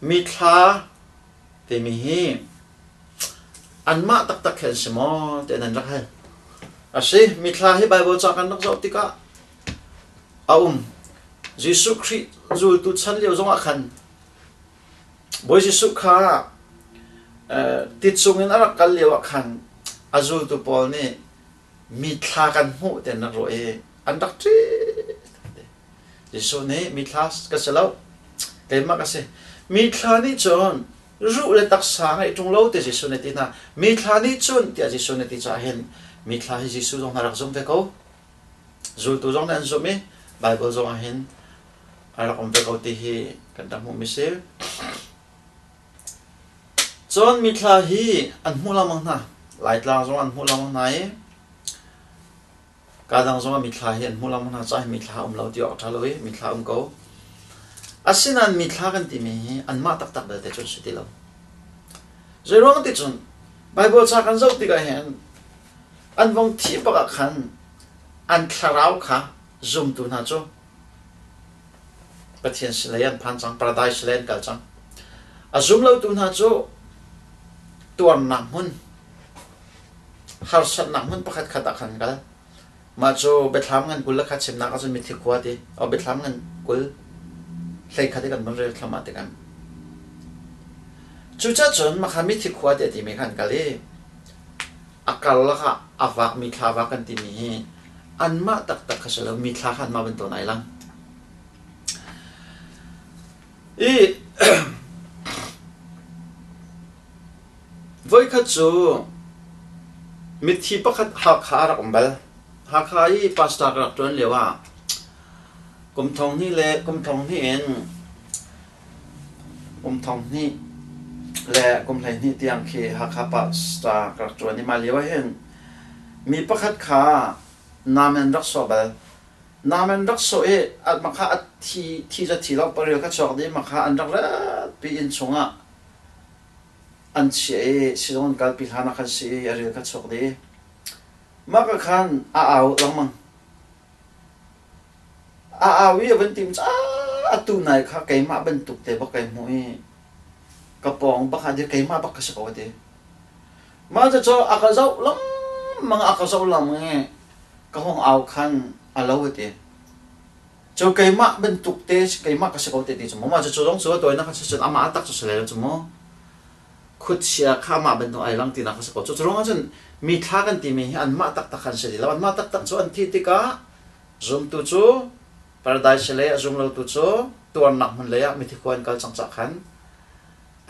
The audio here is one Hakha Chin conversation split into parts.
Mithla timi hi anmah taktak khi an si maw tiah nan rak hal. A si, mithla hi Baibal ca kan rak zoh tikah a um. Jesuh Khrih zultu chan lio zongah khan Bawi Jesuh kha ti chungin a rak kal lio ah khan a zultu pawl nih mithla kan hmuh ti an rak ruah i an rak ṭih. Jesuh nih mithla ka si lo, keimah ka si. Mithla nih cun ruh le taksa ngeih ṭung lo ti Jesuh nih a ti hna. Mithla nih cun tiah Jesuh nih a ti caah hin mithla hi Jesuh zong na rak zum ve ko. Zultu zong nih an zumh i Baibal zong ah hin a rak um ve ko ti hi kan rak hmuhmi si. Cun mithla hi an hmuh lengmang hna. Laitlang zong an hmuh lengmang hna i Kaa dang zongah mithla hi an hmu lengmang hna caah mithla um lo ti awk a ṭha lo i mithla um ko. Asinain mithla kan timi hi anmah taktak belte cu an si ti lo. Zeiruang ti cun Baibal ca kan zoh tikah hin an vong thih bak ah khan an thlarau kha zumtu hna cu Pathian sin lei an phan cang, paradise lei an kal cang. A zum lotu hna cu tuarnak hmun harsatnak hmun pakhat khat ah khan kal. Mah cu biathlam ngan 20 le khat chimnak ahcun mithi khua ti, o biathlam ngan 20 hleikhat i kan vun rel thluahmah tikah. Cucacun makha mithi khua ti a timi kha an kal i a karlak ah a vakmi thla vak kan timi hi anmah taktak kha si lo mi thla kha anmah bantuk ai lang. I Voikhat cu mithi pakhat Hakha a rak um bal. Hakha i pastor ka rak ṭuan lioah kum thong hnih le kum thong hnih in kum thong hnih le kum 12 tiang khi Hakha pastor ka rak ṭuan i mah lio ah hin mi pakhat kha nam in rak sawh bal. Nam an rak sawh i makha a thi thi cu a thi lo paril kha chuak dih makha an rak ratpi inn chungah an chiah i sizung an kalpi hlan ah khan si i a ril kha chuak dih. Mah ka khan a au lengmang. A au i a van tim caah atu nai kha keimah bantuk te bak kai hmuh i ka pawng bak ah dir keimah bak ka si ko a ti. Mah cucu a ka zoh lengmang a ka zoh lengmang i ka hung au khan a lo a ti. Cu keimah bantuk te keimah ka si ko te ti cu mu mah cu zong cu tawinak kha cun amah a tak cu si lai lo cu mu khuachia kha amah bantuk ai lang tinak kha si ko cu ruangah cun mi thla kan timi hi anmah taktak khan si ti lo anmah taktak cu an thih tikah zumtu cu paradise lei a zum lotu cu tuarnak hmun lei ah mithi khua an kal cang cah khan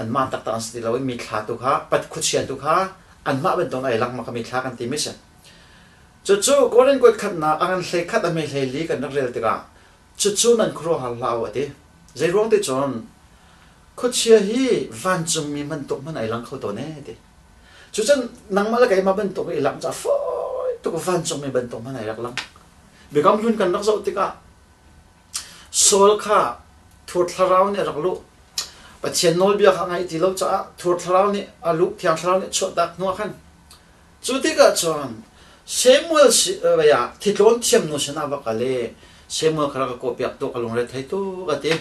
anmah taktak an si ti lo i mi thla tu kha pat khuachia tu kha anmah bantuk ai lang ma kha mi thla kan timi si. Cucu Korin kuat khatnak a ngan 11 a hme 14 kan rak rel tikah cucu nan khuaruahhar hlah u a ti. Zeiruang ti cun khuachia hi vancungmi bantuk hmanh ai lang kho tawn ee ti. Cucun nangmah le keimah bantuk i langh cu a fawi tuk vancungmi bantuk hmanh ai rak lang. Biakam hlun kan rak zoh tikah Saul kha thur thlarau nih a rak luh. Pathian nawlbia kha a ngaih ti lo caah thur thlarau nih a luh, thiang thlarau nih chuahtak hnuah khan Cu tikah cun Samuel ah thitlawn thiamnu sinah va kal i Samuel kha rak ka kawhpiak tuah ka lungre thei tuk a ti.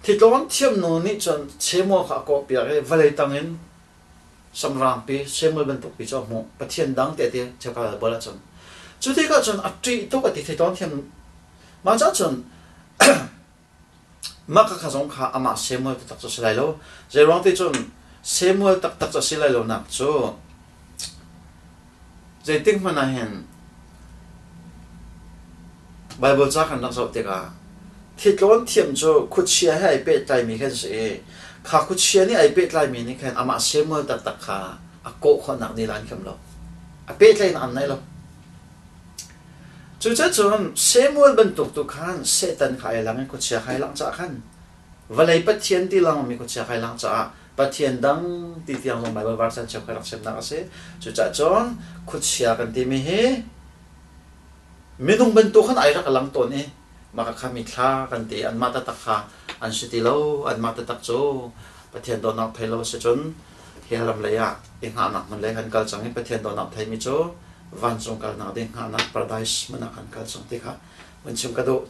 Thitlawn thiamnu nih cun Samuel kha a kawhpiak i vawlei tangin samrangpi Samuel bantuk pi cu a hmuh. Pathian dang tiah a ti cheukhat Bible ahcun. Cu tikah cun a ṭih tuk a ti thitlawn thiam. Mah cah cun Mah khakha zong kha amah Samuel taktak cu a si lai lo. Zeiruang ti cun Samuel taktak cu a si lai lonak cu zeitik hmanh ah hin Baibal ca kan rak zoh tikah thitlawn thiam cu khuachia he ai pehtlaimi khan si i kha khuachia nih ai pehtlaimi nih khan amah Samuel taktak kha a kawh khawhnak ni lan kham lo. A pehtlaihnak an nei lo. Cucacun Samuel bantuk tu khan Satan kha ai lang i khuachia kha ai langh caah khan vawlei pathian ti lengmangmi khuachia kha ai langh caah pathian dang ti tiang zong Baibal varsan cheukhat rak chimnak a si. Cucaah cun khuachia kan timi hi minung bantuk khan ai rak lang tawn i mah kha mithla kan ti anmah taktak kha an si ti lo anmah taktak cu Pathian dawtnak thei lo a si cun hell ram lei ah i hngahnak hmun lei kan kal cang i Pathian dawtnak theimi cu vancung kalnak ding hngahnak paradise hmun ah kan kal cang ti kha vun chim ka duh.